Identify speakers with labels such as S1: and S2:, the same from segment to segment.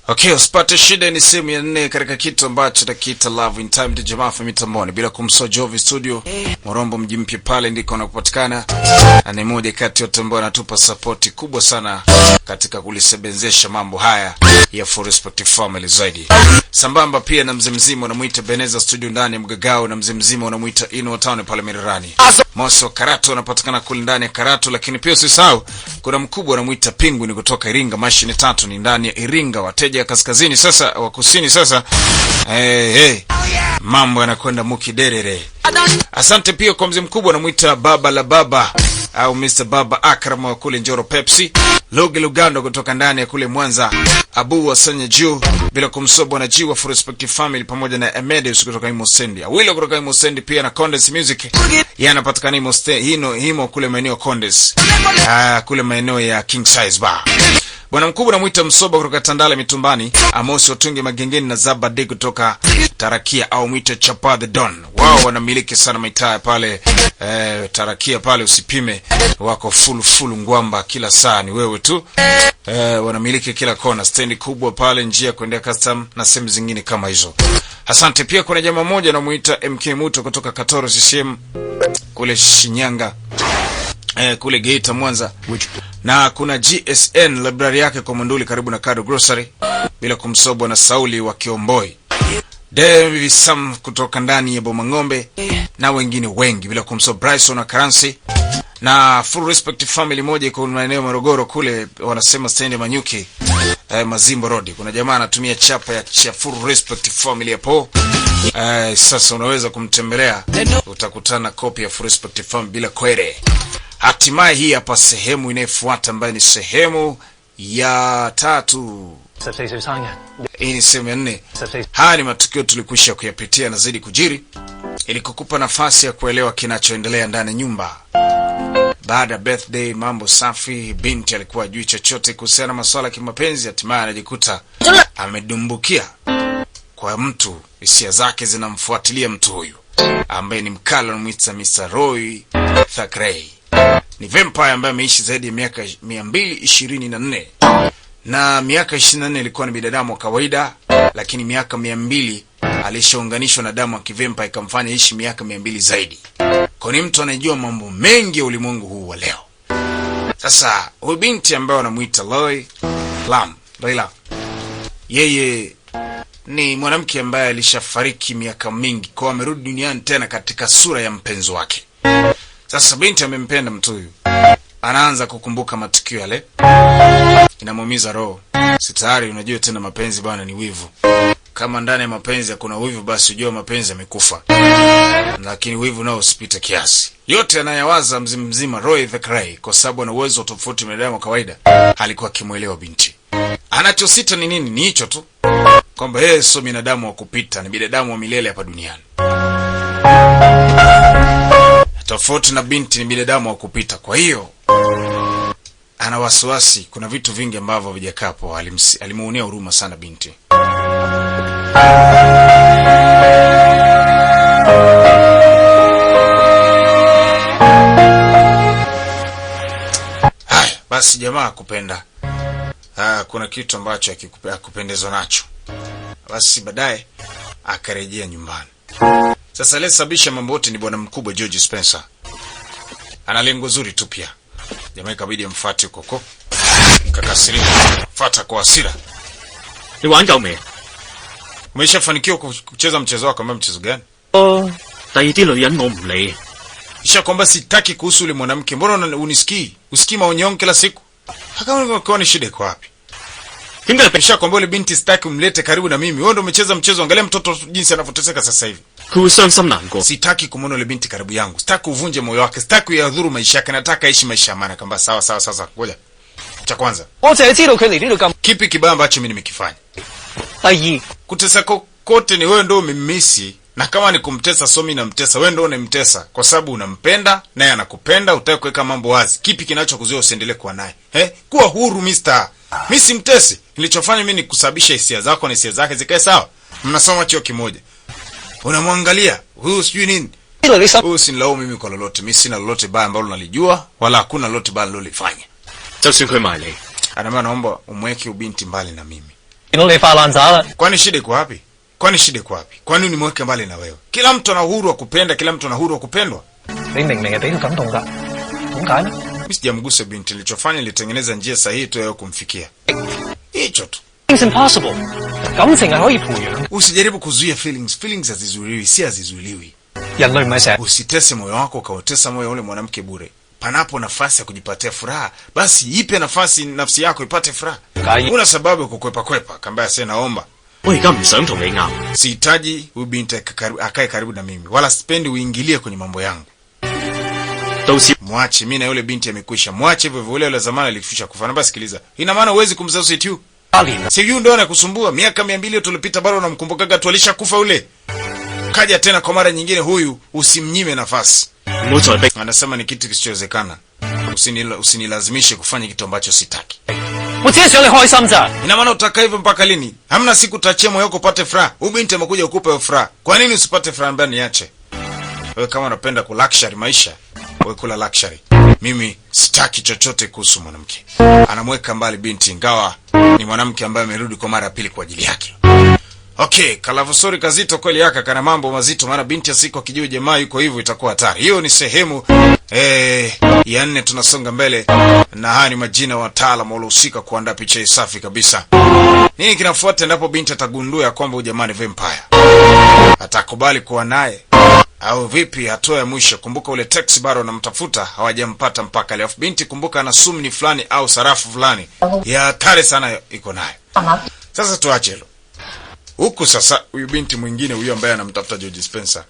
S1: Okay, usipate shida, ni sehemu ya nne katika kitu ambacho takiita Love in Time, DJ Mafa mitamboni, bila kumsahau Jovi Studio Morombo, mji mpya pale ndiko anapopatikana, na ni moja kati ya watu ambao anatupa sapoti kubwa sana katika kulisebenzesha mambo haya ya For Respect Family zaidi, sambamba pia na mzee mzima unamuita Beneza Studio ndani ya Mgagao, na mzee mzima unamuita Ino Town pale Mererani. Moso Karatu anapatikana kule ndani ya Karatu, lakini pia usisahau kuna mkubwa anamuita Pingu ni kutoka Iringa, mashine tatu ni ndani ya Iringa, wateja kaskazini sasa wa kusini sasa. Hey, hey. Mambo yanakwenda mukiderere. Asante pia kwa mzee mkubwa anamuita baba la baba au Mr. Baba Akram wa kule Njoro Pepsi, Logi Lugando kutoka ndani ya kule Mwanza, Abu Wasanya Juu, bila kumsahau na Jiwa for Respective Family pamoja na Amedeus kutoka Imo Sendi, Awilo kutoka Imo Sendi pia na Condes Music, yeye anapatikana Imo Sendi hino himo kule maeneo Condes, kule maeneo ya King Size Bar. Bwana mkubwa namuita Msoba kutoka Tandale Mitumbani, Amosi Watunge Magengeni na Zabade kutoka Tarakia au mwite Chapa the Don. Wao wanamiliki sana mitaa pale Tarakia pale, usipime, wako full full ngwamba kila saa, ni wewe tu wanamiliki kila kona, stendi kubwa pale, njia kuendea custom na sehemu zingine kama hizo. Asante pia kuna jamaa mmoja namuita MK Muto kutoka Katoro CCM kule Shinyanga, kule Geita Mwanza, na kuna GSN library yake kwa Monduli karibu na Kado Grocery, bila kumsobwa na Sauli wa Kiomboi, David Sam kutoka ndani ya Bomang'ombe na wengine wengi, bila kumsoba Bryson na Karansi na Full Respect Family moja iko maeneo Morogoro kule, wanasema stendi Manyuki, Mazimbo Road. Kuna jamaa anatumia chapa ya cha Full Respect Family hapo. Sasa unaweza kumtembelea, utakutana kopi ya Full Respect Family bila kwere. Hatimaye hii hapa sehemu inayofuata ambayo ni sehemu ya tatu.
S2: 14歲生日，
S1: Hii ni sehemu ya nne.
S2: 14
S1: Haya ni matukio tulikwisha kuyapitia na zaidi kujiri, ili kukupa nafasi ya kuelewa kinachoendelea ndani ya nyumba. Baada ya birthday, mambo safi, binti alikuwa ajui chochote kuhusiana na masuala ya kimapenzi, hatimaye anajikuta amedumbukia kwa mtu, hisia zake zinamfuatilia mtu huyu ambaye ni mkali, anamwita Mr. Roy Thackeray. Ni vampire ambaye ameishi zaidi ya miaka 224 na miaka 24 ilikuwa ni binadamu wa kawaida, lakini miaka 200 alishaunganishwa na damu ya kivempa ikamfanya ishi miaka 200 zaidi. Kwa ni mtu anayejua mambo mengi ya ulimwengu huu wa leo. Sasa huyu binti ambaye wanamuita Loy Lam, Laila, yeye ni mwanamke ambaye alishafariki miaka mingi, kwa amerudi duniani tena katika sura ya mpenzi wake. Sasa binti amempenda mtu huyu, anaanza kukumbuka matukio yale, inamuumiza roho. Si tayari unajua tena mapenzi bwana ni wivu. Kama ndani ya mapenzi hakuna wivu, basi ujue mapenzi yamekufa. Lakini wivu nao usipite kiasi. Yote anayawaza mzima mzima Roy Thackeray, kwa sababu ana uwezo tofauti na binadamu wa kawaida, alikuwa akimwelewa binti. Anachosita ni nini? Ni hicho tu kwamba yeye sio binadamu wa kupita, ni binadamu wa milele hapa duniani. Tofauti na binti, ni binadamu wa kupita. Kwa hiyo ana wasiwasi, kuna vitu vingi ambavyo havijakaa poa. Alimuonea huruma sana binti. Haya basi, jamaa akupenda, kuna kitu ambacho hakupendezwa nacho. Basi baadaye akarejea nyumbani. Sasa aliyesababisha mambo yote ni bwana mkubwa George Spencer. Ana lengo zuri tu pia. Jamaa ikabidi amfuate huko. Kakasirika, fuata kwa hasira.
S2: 你玩夠未？
S1: Umeshafanikiwa kucheza mchezo wako, ambao mchezo gani?
S2: 哦，第二啲女人我唔理，
S1: Kisha kwamba sitaki kuhusu yule mwanamke. Mbona unisikii? Usikii maonyo yangu kila siku? Haka kwa ni shida iko wapi?
S2: 點解你俾
S1: Kisha kwamba yule binti sitaki umlete karibu na mimi. Wewe ndio umecheza mchezo, angalia mtoto jinsi anavyoteseka sasa hivi.
S2: 佢會傷心難過？
S1: Sitaki kumwona yule binti karibu yangu. Sitaki uvunje moyo wake. Sitaki uyadhuru maisha yake. Nataka aishi maisha ya maana. Kamba sawa sawa, sasa ngoja. Cha kwanza,
S3: 我淨係知道佢嚟呢度咁。
S1: kipi kibaya ambacho mimi nimekifanya?
S3: 第二，
S1: Kutesa kote ni wewe ndio umemmisi, na kama ni kumtesa, so mimi namtesa, wewe ndio unamtesa kwa sababu unampenda naye anakupenda, utaki kuweka mambo wazi. Kipi kinachokuzuia usiendelee kuwa naye? Kuwa huru mister. Mimi simtesi. Nilichofanya mimi ni kusababisha hisia zako na hisia zake zikae sawa. Mnasoma chuo kimoja, unamwangalia huyu sijui nini
S3: 呢度你心
S1: huyu, usinilaumu mimi kwa lolote. Mimi sina lolote baya ambalo nalijua, wala hakuna lolote baya nilolifanya.
S2: 就算佢埋嚟，
S1: Anaambia naomba umweke ubinti mbali na mimi.
S3: 見到你發爛渣啦。
S1: Kwani shida iko wapi? Kwani shida iko wapi? Kwani nimweke mbali na wewe? Kila mtu ana uhuru wa kupenda, kila mtu ana uhuru wa kupendwa.
S3: 你明明係俾佢感動㗎，點解呢？
S1: Mimi sijamgusa binti, nilichofanya nilitengeneza njia sahihi tu ya kumfikia. Hicho tu.
S3: It's impossible。感情係可以培養，
S1: Usijaribu kuzuia feelings. Feelings hazizuiliwi, si hazizuiliwi.
S3: 人類唔係成日
S1: Usitese moyo wako ukautesa moyo ule mwanamke bure. Panapo nafasi ya kujipatia furaha, basi ipe nafasi nafsi yako ipate furaha.
S3: Kai.
S1: Una sababu ya kukwepa kwepa. Kambaya sasa, naomba
S2: 我而家唔想同你拗，
S1: sihitaji huyu binti akae karibu na mimi, wala sipendi uingilie kwenye mambo yangu.
S2: 到時
S1: Mwache mimi na yule binti amekwisha, mwache hivyo hivyo. Ule yule zamani alikwisha kufa. Naomba sikiliza, ina maana huwezi kumzaa Situ.
S3: 一年
S1: Situ ndio anakusumbua miaka 200 yote iliyopita, bado unamkumbukaga tu, alishakufa yule. Kaja tena kwa mara nyingine, huyu usimnyime nafasi.
S2: 唔好再逼。
S1: Anasema ni kitu kisichowezekana. Usinilazimishe kufanya kitu ambacho sitaki.
S3: 我只係想你開心咋。
S1: Ina maana utakaa hivyo mpaka lini? Hamna siku utachia moyo wako upate furaha. Huyu binti amekuja kukupa hiyo furaha. Kwa nini usipate furaha ambayo niache? Wewe kama unapenda ku luxury maisha, wewe kula luxury. Mimi sitaki chochote kuhusu mwanamke. Anamweka mbali binti, ingawa ni mwanamke ambaye amerudi kwa mara ya pili kwa ajili yake. Okay, ka-love story kazito kweli yaka kana mambo mazito, maana binti asiku akijua jamaa yuko hivyo itakuwa hatari. Hiyo ni sehemu ya nne, tunasonga mbele na haya ni majina wataalamu waliohusika kuandaa picha hii safi kabisa. Nini kinafuata endapo binti atagundua ya kwamba huyu jamaa ni vampire? Atakubali kuwa naye au vipi? Hatua ya mwisho, kumbuka ule taxi bado wanamtafuta, hawajampata mpaka leo. Alafu binti kumbuka ana sumni fulani au sarafu fulani ya hatari sana iko nayo. Sasa tuache hilo huku. Sasa huyu binti mwingine huyu ambaye anamtafuta George Spencer,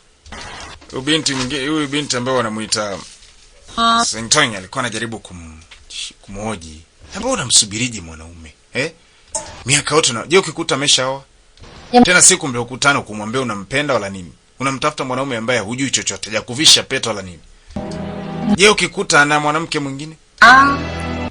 S1: huyu binti mwingine, huyu binti ambaye wanamuita Sengtong alikuwa anajaribu kumhoji, ambao unamsubiriji mwanaume eh? Miaka yote na je, ukikuta ameshaoa tena siku mliokutana kumwambia unampenda wala nini? Unamtafuta mwanaume ambaye hujui chochote, hajakuvisha pete wala nini? Je, ukikuta ana mwanamke mwingine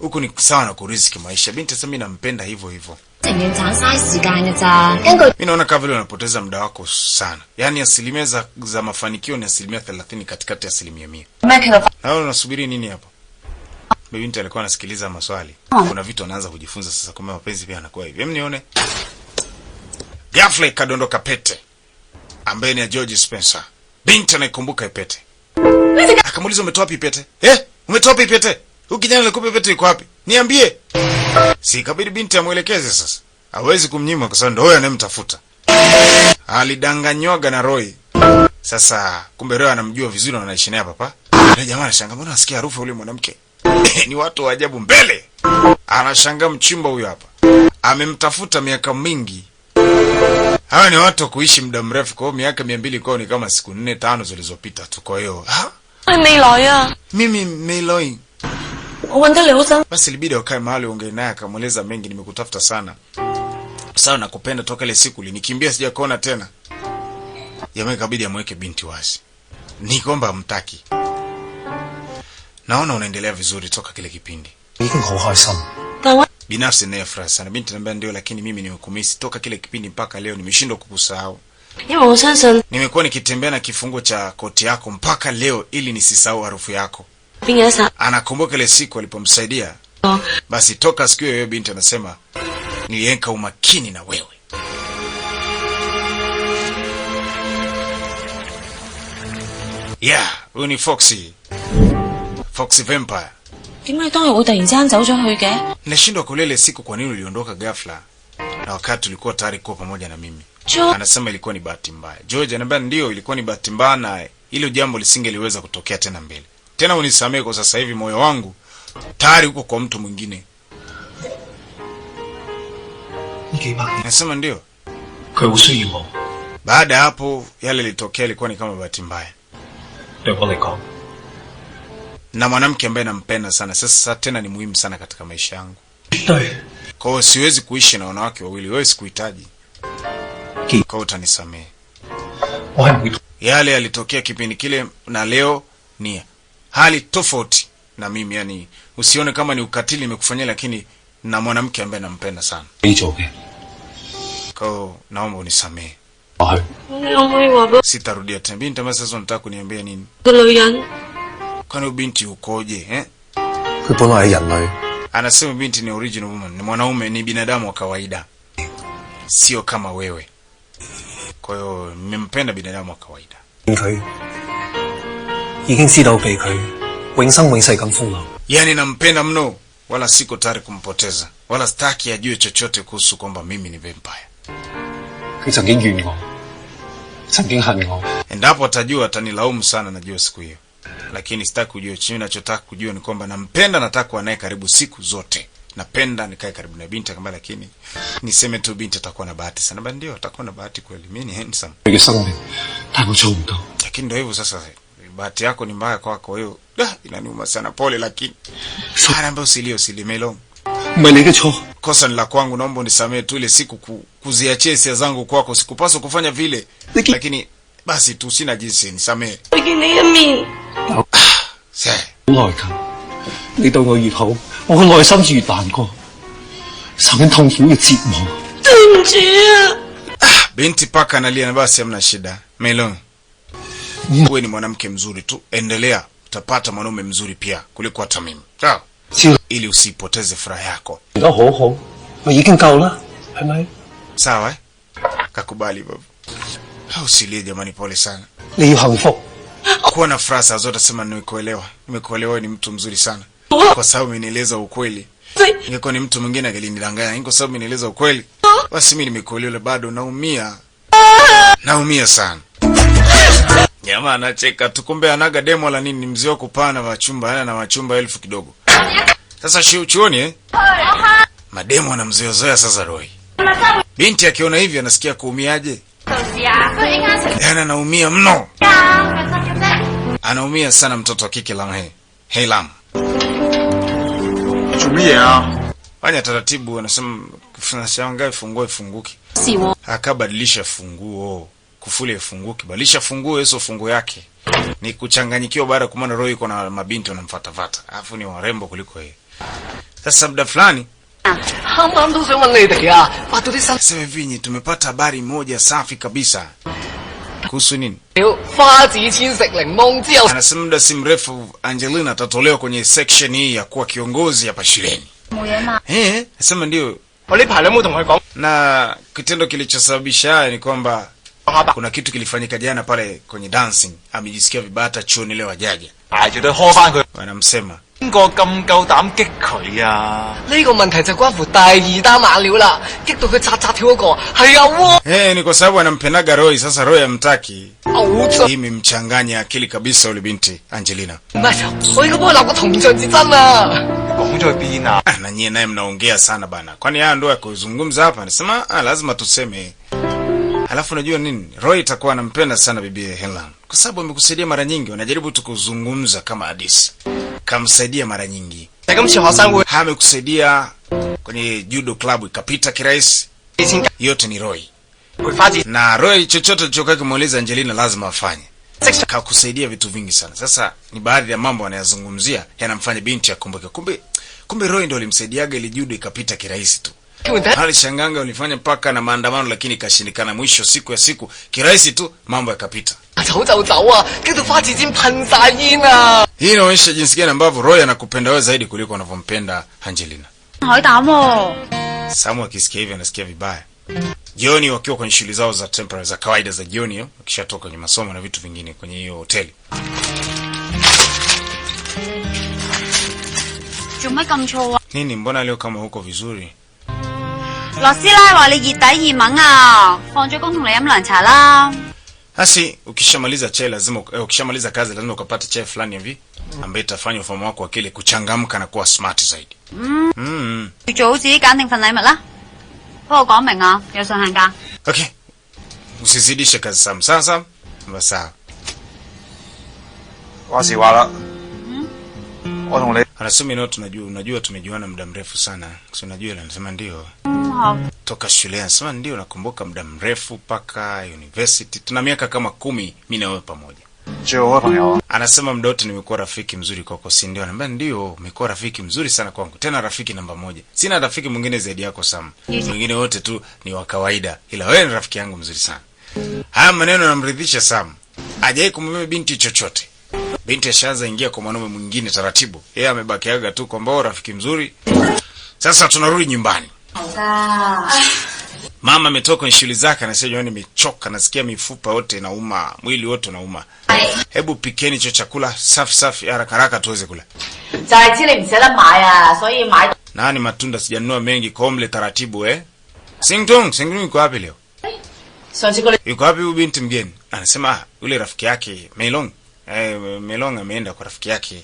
S1: huku ni sawa na kuriski maisha. Binti sasa, mimi nampenda hivyo hivyo.
S4: 情願盞嘥時間嘅咋？根據
S1: Mimi naona kama vile unapoteza muda wako sana. Yaani asilimia za mafanikio ni 30% katikati ya 100%.
S4: 咩佢個
S1: Na wewe unasubiri nini hapo? Binti alikuwa anasikiliza maswali. Kuna vitu anaanza kujifunza sasa, kumbe mapenzi pia yanakuwa hivi. Hem, nione. Ghafla ikadondoka pete ambaye ni ya George Spencer. Binti anaikumbuka pete. Akamuuliza, umetoa wapi pete? Eh, umetoa wapi pete? Huyu kijana alikupa pete iko wapi? Niambie. Si ikabidi binti amuelekeze sasa. Hawezi kumnyima kwa sababu ndio huyo anayemtafuta. Alidanganywaga na Roy. Sasa kumbe Roy anamjua vizuri na anaishi naye hapa. Yule jamaa anashangaa, mbona nasikia harufu yule mwanamke? Ni watu wa ajabu mbele. Anashangaa mchumba huyo hapa. Amemtafuta miaka mingi. Hawa ni watu wa kuishi muda mrefu, kwa hiyo miaka 200 kwao ni kama siku nne tano zilizopita tu. Kwa hiyo ha?
S4: 係未來啊！
S1: Mimi Meloi.
S4: 我揾得你好辛
S1: Basi ilibidi wakae mahali ongee naye, akamweleza mengi, nimekutafuta sana sana, nakupenda toka ile siku ulinikimbia, sijakuona tena. Jamaa ikabidi amweke binti wazi, ni kwamba hamtaki. Naona unaendelea vizuri toka kile kipindi.
S3: 已經好開心。
S4: 但我
S1: Binafsi naye furaha sana. Binti anambia ndio, lakini mimi nimekumisi toka kile kipindi mpaka leo, nimeshindwa kukusahau.
S4: 因為我相信
S1: Nimekuwa nikitembea na kifungo cha koti yako mpaka leo ili nisisahau harufu yako.
S4: 邊嘅一剎
S1: Anakumbuka ile siku alipomsaidia. Basi toka siku hiyo binti anasema niliweka umakini na wewe. Yeah, huyu ni Foxy. Foxy Vampire.
S4: 點解你當日會突然之間走咗去嘅？
S1: Nashindwa kuelewa ile siku kwa nini uliondoka ghafla na wakati ulikuwa tayari kuwa pamoja na mimi.
S4: Jo-
S1: Anasema ilikuwa ni bahati mbaya. George anambia ndio, ilikuwa ni bahati mbaya na hilo jambo lisingeliweza kutokea tena mbele. Tena unisamehe kwa sasa hivi moyo wangu tayari uko kwa mtu mwingine.
S3: 呢幾百年，
S1: Anasema ndio.
S3: 佢好需要我。
S1: Baada ya hapo yale yalitokea ilikuwa ni kama bahati mbaya.
S3: 對我嚟講，
S1: Na mwanamke ambaye nampenda sana sasa tena ni muhimu sana katika maisha yangu.
S3: 絕對
S1: Kwa hiyo siwezi kuishi na wanawake wawili, wewe sikuhitaji.
S3: Ki-
S1: Kwa hiyo utanisamehe.
S3: 我係唔會
S1: Yale yalitokea kipindi kile na leo ni hali tofauti na mimi, yani usione kama ni ukatili nimekufanyia, lakini na mwanamke ambaye nampenda sana.
S3: 你做嘅。
S1: Kwa hiyo naomba unisamehe,
S3: 落去。
S4: 你可唔可以話俾
S1: sitarudia tena. Binti ambaye sasa unataka kuniambia nini?
S4: 個女人？
S1: Kwani huyu binti ukoje eh?
S3: 佢本來係人類，
S1: Anasema binti ni original woman, ni mwanaume, ni binadamu wa kawaida. Sio kama wewe. Kwa hiyo nimempenda binadamu wa kawaida.
S3: 佢已經知道被佢永生永世咁風流。
S1: Yaani nampenda mno, wala siko tayari kumpoteza, wala sitaki ajue chochote kuhusu kwamba mimi ni vampire.
S3: 佢曾經怨我，曾經恨我，
S1: Endapo atajua atanilaumu sana, najua siku hiyo, lakini sitaki kujua. Mimi nachotaka kujua ni kwamba nampenda, nataka kuwa naye karibu siku zote. Napenda nikae karibu na binti akamwambia, lakini niseme tu binti atakuwa na bahati sana. Bali ndio atakuwa na bahati kweli, mimi ni handsome.
S3: 佢嘅生命，但我做唔到。
S1: Lakini ndio hivyo sasa, bahati yako ni mbaya kwako, hiyo da inaniuma sana, pole. Lakini anaambia usilie, usilie Melo,
S3: 唔係你嘅錯，
S1: kosa ni la kwangu, naomba unisamehe tu ile siku kuziachia hisia zangu kwako, sikupaswa kufanya vile, lakini basi tu, sina jinsi, nisamehe.
S4: 再見你一面。
S1: Se,
S3: 好內疚。你對我越好，我個內心越難過，受緊痛苦嘅折磨。
S4: 對唔住啊！
S1: Binti paka analia, na basi hamna shida. Melo, wewe ni mwanamke mzuri tu, endelea, utapata mwanaume mzuri pia kuliko hata mimi, sawa?
S3: 只要
S1: Ili usipoteze furaha yako,
S3: 得好好，咪已經夠啦，係咪？
S1: sawa eh? Kakubali baba. Usilie jamani, pole sana.
S3: 你要幸福，
S1: Kuwa na furaha saa zote, sema nimekuelewa, nimekuelewa, wewe ni mtu mzuri sana, kwa sababu umenieleza ukweli. Ingekuwa ni mtu mwingine angelinidanganya, lakini kwa sababu umenieleza ukweli, basi mimi nimekuelewa. Bado naumia, naumia sana. Jamaa anacheka tu, kumbe anaga demo la nini, mzee wa kupana wachumba, yana na wachumba elfu kidogo. Sasa chuoni eh? Mademo anamzoeazoea sasa Roy. Binti akiona hivi anasikia kuumiaje? Yaani anaumia mno. Anaumia sana mtoto wa kike Lam He. Hey Lam.
S5: 做乜嘢啊？
S1: Fanya taratibu, anasema nashangaa funguo ifunguki.
S4: 是喎，
S1: Akabadilisha funguo. Kufuli ifunguki. Badilisha funguo hizo funguo yake. Ni kuchanganyikiwa baada ya kumwona Roy yuko na mabinti wanamfuatafuata. Alafu ni warembo kuliko yeye. Sasa muda fulani
S6: 啱啱都想問你哋啊，發到啲新
S1: sasa hivi nyi tumepata habari moja safi kabisa. Kuhusu nini?
S6: 料，花子千食檸檬之後，
S1: Anasema muda si mrefu Angelina atatolewa kwenye section hii ya kuwa kiongozi hapa shuleni. Eh, anasema ndio.
S5: 我呢排你有冇同佢講
S1: Na kitendo kilichosababisha haya ni kwamba
S5: 下白？
S1: kuna kitu kilifanyika jana pale kwenye dancing, amejisikia vibaya, hata chuoni leo hajaja.
S5: 挨住對呵翻佢，
S1: Wanamsema
S5: 邊個咁夠膽激佢啊？
S6: 呢個問題就關乎第二單猛料啦，激到佢扎扎跳嗰個係啊，哇！
S1: eh, ni kwa sababu anampendaga Roy. Sasa Roy hamtaki,
S6: 偶像
S1: hii imemchanganya akili kabisa yule binti Angelina.
S6: 唔係，我應該幫佢立個銅像至真啊！
S5: 講咗去邊啊？
S1: Ah, na nyie naye mnaongea sana bana, kwani haya ndio ya kuzungumza hapa? Anasema ah, lazima tuseme. Alafu unajua nini, Roy itakuwa anampenda sana bibi Helen kwa sababu amekusaidia mara nyingi. Wanajaribu tu kuzungumza kama hadisi, kamsaidia mara nyingi,
S6: 今次學生會
S1: amekusaidia kwenye judo club ikapita kirahisi.
S6: 先
S1: Yote ni Roy
S6: 陪花子
S1: na Roy, chochote alichokuwa kimuuliza Angelina lazima afanye.
S6: 識
S1: Kakusaidia vitu vingi sana. Sasa ni baadhi ya mambo anayazungumzia yanamfanya binti akumbuke, kumbe Roy ndo alimsaidiaga ili judo ikapita kirahisi tu.
S6: 叫
S1: Hali shanganga ulifanya mpaka na maandamano, lakini ikashindikana. Mwisho siku ya siku kirahisi tu mambo yakapita.
S6: 走就走啊！激到花子尖噴晒煙啊！
S1: Hii inaonyesha jinsi gani ambavyo Roy anakupenda wewe zaidi kuliko anavyompenda Angelina.
S7: 海膽喎、
S1: Samu akisikia hivyo anasikia vibaya. Jioni wakiwa kwenye shughuli zao za temporary za kawaida za jioni, wakishatoka kwenye masomo na vitu vingine kwenye hiyo hoteli.
S7: 做乜咁燥啊？
S1: Nini, mbona leo kama huko vizuri?
S7: 羅師奶話你熱底熱猛啊，放咗工同你飲涼茶啦。
S1: Basi ukishamaliza chai lazima ukishamaliza kazi lazima ukapate chai fulani hivi ambayo itafanya ufahamu wako wa akili kuchangamka na kuwa smart zaidi.
S7: 要做好自己揀定份禮物啦。不過講明啊，有上限㗎。
S1: Okay. Usizidishe kazi Sam. Sawa sawa? Sawa.
S5: 話時話啦，我同你
S1: Anasema inao tunajua, unajua tumejuana muda mrefu sana. Si unajua ile anasema ndio.
S7: 嗯好。
S1: Toka shule anasema ndio, nakumbuka muda mrefu mpaka university. Tuna miaka kama 10 mimi na wewe pamoja.
S5: 最好嘅朋友啊！
S1: Anasema muda wote nimekuwa rafiki mzuri kwako, si ndio? Anambia ndio, umekuwa rafiki mzuri sana kwangu, tena rafiki namba moja. Sina rafiki mwingine zaidi yako Sam, wengine wote tu ni wa kawaida, ila wewe ni rafiki yangu mzuri sana. Haya maneno yanamridhisha Sam, hajawahi kumwambia binti chochote. Binti ashaanza ingia kwa mwanaume mwingine taratibu, yeye amebakiaga tu kwamba "Oh, rafiki mzuri." Sasa tunarudi nyumbani. Mama ametoka kwenye shughuli zake, anasema jamani, nimechoka, nasikia mifupa yote inauma, mwili wote unauma. Hebu pikeni hicho chakula safi safi, haraka haraka tuweze kula.
S8: 就係知你唔捨得買啊，所以買
S1: Nani matunda sijanunua mengi, kwa hiyo mle taratibu eh. Singtung, Singtung yuko wapi leo?
S8: 上次過你
S1: Yuko wapi huyu binti mgeni? Anasema ah, yule rafiki yake Melong. Melong ameenda kwa rafiki yake.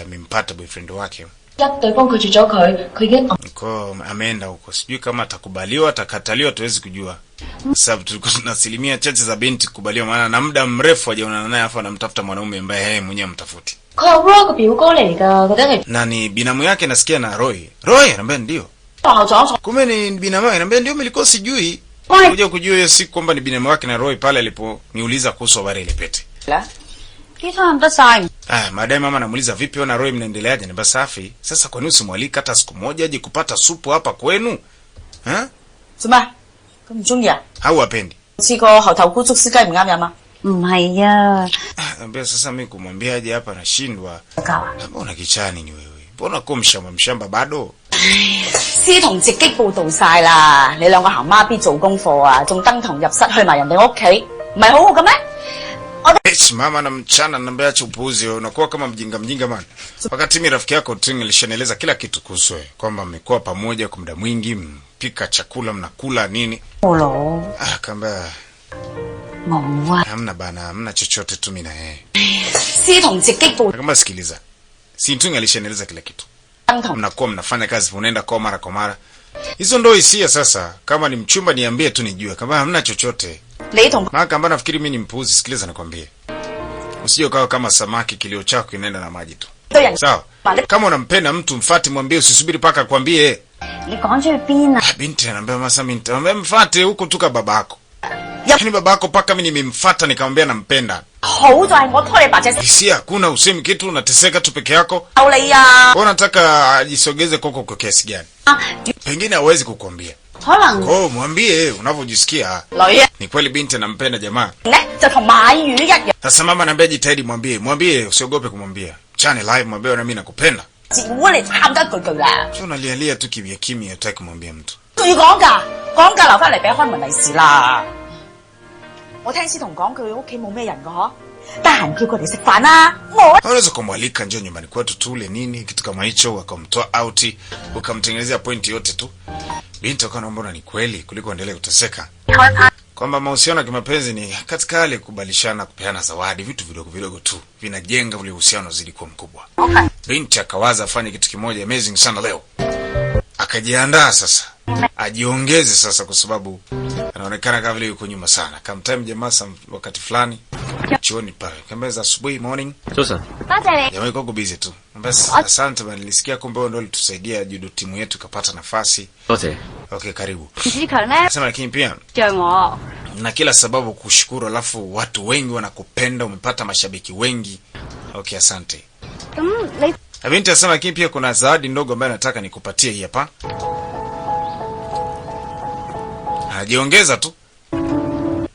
S1: Amempata boyfriend wake.
S8: 一對方拒絕咗佢，佢已經
S1: Kwa ameenda huko. Sijui kama atakubaliwa, atakataliwa, tuwezi kujua. Sababu tulikuwa tuna asilimia chache za binti kukubaliwa, maana na muda mrefu hajaonana naye, afu anamtafuta mwanaume ambaye yeye mwenyewe amtafuti.
S8: 佢係 Roy 個表哥嚟㗎，嗰啲係
S1: Na ni binamu yake nasikia na Roy. Roy anambia ndio.
S8: 學校撞咗。
S1: Kumbe ni binamu yake, anambia ndio, nilikuwa sijui. Kuja kujua hiyo siku kwamba ni binamu wake na Roy pale aliponiuliza kuhusu habari ile pete.
S7: 啲湯飲得晒。
S1: Ah, baadaye mama anamuuliza vipi wewe na Roy mnaendeleaje? Niambia safi. Sasa kwa nini usimwalika hata siku moja aje kupata supu hapa kwenu? Ha?
S8: 做咩？佢唔中意啊？
S1: Au hapendi?
S8: 試過猴頭菇竹絲雞唔啱飲啊？
S7: 唔係啊，
S1: Ah, Ambia sasa mimi kumwambiaje hapa nashindwa.
S8: 教啊！
S1: Mbona kichani ni wewe? Mbona kwa mshamba mshamba bado?
S8: 師同直擊報導晒啦，你兩個行孖必做功課啊，仲登堂入室去埋人哋屋企，唔係好好嘅咩？
S1: Ech, mama na mchana naambia acha upuuzi wewe, unakuwa kama mjinga mjinga man. Wakati mimi rafiki yako Ting alishanieleza kila kitu kuhusu wewe, kwamba mmekuwa pamoja kwa muda mwingi, mpika chakula mnakula nini.
S7: 冇咯，
S1: Ah, kaambia
S7: 冇啊。
S1: hamna bana, hamna chochote tu mimi na yeye.
S8: 師同直擊報
S1: Kama sikiliza. Sintung alishanieleza kila kitu.
S8: 登堂
S1: Mnakuwa mnafanya kazi, unaenda kwa mara kwa mara. Hizo ndo hisia sasa. Kama ni mchumba niambie tu nijue. Kama hamna chochote.
S8: 你同
S1: Maana kama nafikiri mimi ni mpuuzi, sikiliza nikwambie. Usije ukawa kama samaki kilio chako kinaenda na maji tu.
S8: 對人
S1: Sawa? Kama unampenda mtu mfate, mwambie, usisubiri paka akwambie.
S7: 你講出去邊啊？
S1: Ah, binti ananiambia masa mimi nitamwambia mfate huko tu ka babako. Yaani babako paka mimi nimemfuata nikamwambia nampenda.
S8: 好在係我拖你白隻
S1: Hisia hakuna, usemi kitu, unateseka tu peke yako.
S8: 手你啊！
S1: Wewe unataka ajisogeze kwako kwa kiasi gani? Pengine hawezi kukwambia.
S7: 可能
S1: Kwa hiyo mwambie unavyojisikia.
S8: 女啊
S1: Ni kweli binti anampenda jamaa.
S8: 咧就同買魚一樣，
S1: Sasa mama anaambia jitahidi, mwambie, mwambie, usiogope kumwambia. Chane live, mwambie na mimi nakupenda.
S8: 自估你喊得一句句啦，
S1: Sio unalialia tu kimya kimya, hutaki kumwambia mtu.
S8: 仲要講㗎，講價留翻嚟俾開門利是啦。我聽師同講佢屋企冇咩人㗎嗬，得閒叫佢嚟食飯啦。我
S1: Unaweza kumwalika njoo nyumbani kwetu tule nini, kitu kama hicho, ukamtoa out, ukamtengenezea pointi yote tu. Binti akaona mbona ni kweli kuliko endelee kuteseka. Kwamba mahusiano ya kimapenzi ni katika hali ya kubadilishana, kupeana zawadi, vitu vidogo vidogo tu vinajenga ule uhusiano uzidi kuwa mkubwa. Binti akawaza afanye kitu kimoja amazing sana leo. Akajiandaa sasa, ajiongeze sasa, kwa sababu anaonekana kama vile yuko nyuma sana. Kamtime jamaa wakati fulani chuoni pale, kaambia za asubuhi morning.
S2: 早晨，
S7: 多謝你。
S1: Jamaa yuko busy tu. Basi asante bana, nilisikia kumbe wewe ndio ulitusaidia judo timu yetu ikapata nafasi.
S2: 多謝。
S1: Okay, karibu.
S7: 吳志強咧
S1: Sema lakini pia
S7: 像我，
S1: na kila sababu kushukuru, alafu watu wengi wanakupenda, umepata mashabiki wengi. Okay, asante.
S7: 咁你
S1: Na binti asema lakini pia kuna zawadi ndogo ambayo nataka nikupatie hii hapa. Anajiongeza tu.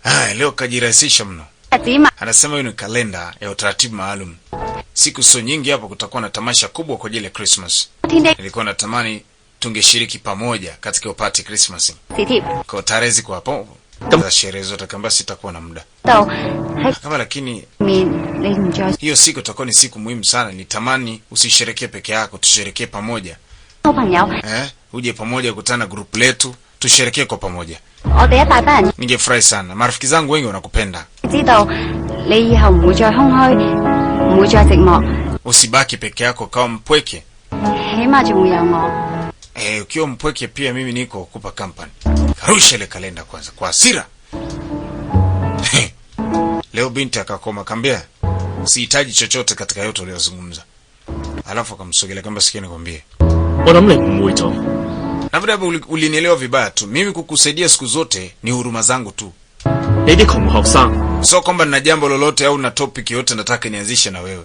S1: Ah, leo kajirahisisha mno.
S7: 日子嘛，
S1: Anasema hiyo ni kalenda ya utaratibu maalum. Siku sio nyingi hapo kutakuwa na tamasha kubwa kwa ajili ya Christmas.
S7: 天的
S1: Nilikuwa natamani tungeshiriki pamoja katika upati Christmas.
S7: 磁貼
S1: Kwa tarehe ziko hapo za sherehe zote, kamba sitakuwa na muda.
S7: 度喺
S1: Kama lakini
S7: 面，你唔再
S1: hiyo siku itakuwa ni siku muhimu sana. Nitamani usisherekee peke yako, tusherekee pamoja.
S7: 好朋友，
S1: Eh, uje pamoja kukutana group letu, tusherekee kwa pamoja.
S7: 我哋一大班人
S1: Ningefurahi sana. Marafiki zangu wengi wanakupenda.
S7: 知道你以後唔會再空虛，唔會再寂寞，
S1: Usibaki peke yako kama mpweke.
S7: 起碼仲會有我。
S1: Eh, ukiwa mpweke pia mimi niko kukupa company. Karusha ile kalenda kwanza kwa hasira. Leo binti akakoma kambia, sihitaji chochote katika yote uliyozungumza. Alafu akamsogelea kamba, sikia nikwambie.
S2: 我諗你誤會咗，
S1: Labda hapo ulinielewa vibaya tu. Mimi kukusaidia siku zote ni huruma zangu tu.
S2: 你啲窮學生
S1: Sio kwamba nina jambo lolote au na topic yote nataka nianzishe na wewe.